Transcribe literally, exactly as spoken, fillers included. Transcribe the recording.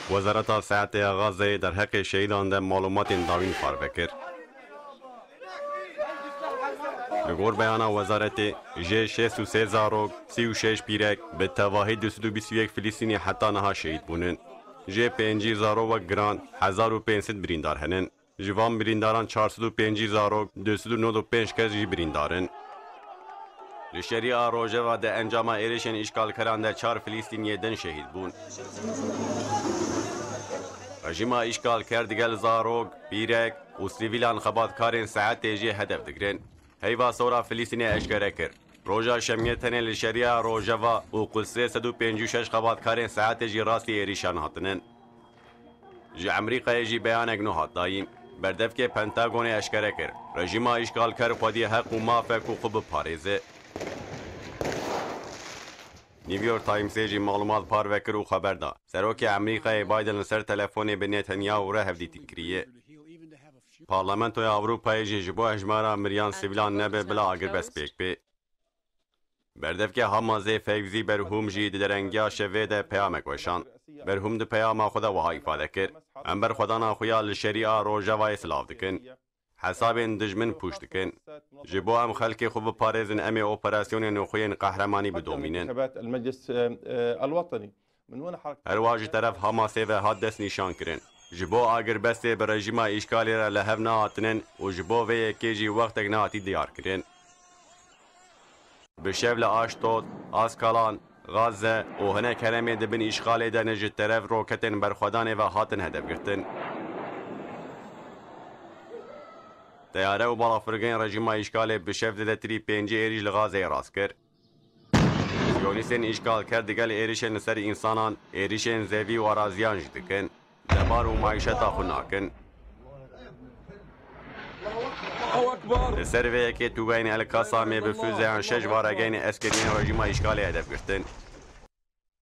Wezareta Sehetê ya Gazeyê derheqê şehîdan de malûmatên dawîn parve kir. Li gor beyana wezaretê, ji şêst û sê zarok, sî û şeş pîrek, bi tevahî du sed û bîst û yek Filistînî heta niha şehîd bûnin. Jê pêncî zarok wek giran, hezar û pênc sed birîndar henin. Ji van birîndaran çar sed û pêncî zarok, du sed û nod û pênc kes jî birîndar in. Li şerî a Rojava de encama êrişên îşgalkeran de çar Filîstîniyê din şehîd bûn. Rejîma îşgalker digel zarok, pîrek û sivîlan xebatkarên sehetê jî hedef digirin. Heyva sor a Filîstînê eşkere kir. Roja Şemiyê tenê li şerî a Rojava û Qudsê sed û pêncî û şeş xebatkarên sehetê jî rastî êrîşan hatinin. Ji Amerîkayê jî beyanek nû hat dayîn. Berdevkê Pentagonê eşkere kir, rejîma îşgalker xwedî heq û maf e ku xwe biparêze. New York Timesê jî malûmat parve kir û xeber da, Serokê Amerîkayê Biden li ser telefonê bi Netanyahu re hevdîtin kiriye. Parlamentoya Ewropayê jî ji bo hejmara miriyan sivîlan nebe bila agirbest pêk bê. Berdevkê Hamasê Fevzî Berhûm jî di derengiya şevê de peyamek weşand. Berhûm di peyama xwe de wiha îfade kir, Em berxwedana xwe ya li şerî a Rojavayê silav dikin. Hesabên dijmin pûç dikin. Ji bo em xelkê xwe biparêzin, em ê operasyonên nûxuyên qehremanî bidomînin. انتخابات المجلس، آه، آه، الوطني. من وين حركة Her wiha ji teref Hamasê ve hat destnîşankirin. Ji bo agirbestê bi rejîma îşgalê re li hev nehatinin û ji bo vê yekê jî wextek nehatî diyarkirin. Bi şev li Aşdod, Askalan, Gaze û hinek herêmên di bin îşxalê de ne ji teref roketên berxwedanê ve hatin hedefgirtin. Teyare û balafirgehên rejîma îşgalê bi şev zêdetirî pêncî êrîş li Gazeyê rast kir. Siyonîstên îşgalker digel êrişên li ser însanan, êrişên zevî û araziyan jî dikin. Debar û maîşeta xwe nakin. Li ser vê yekê tûgayên El Kasamê bi füzeyan şeş baregehên eskeriyên rejîma îşgalê hedef girtin.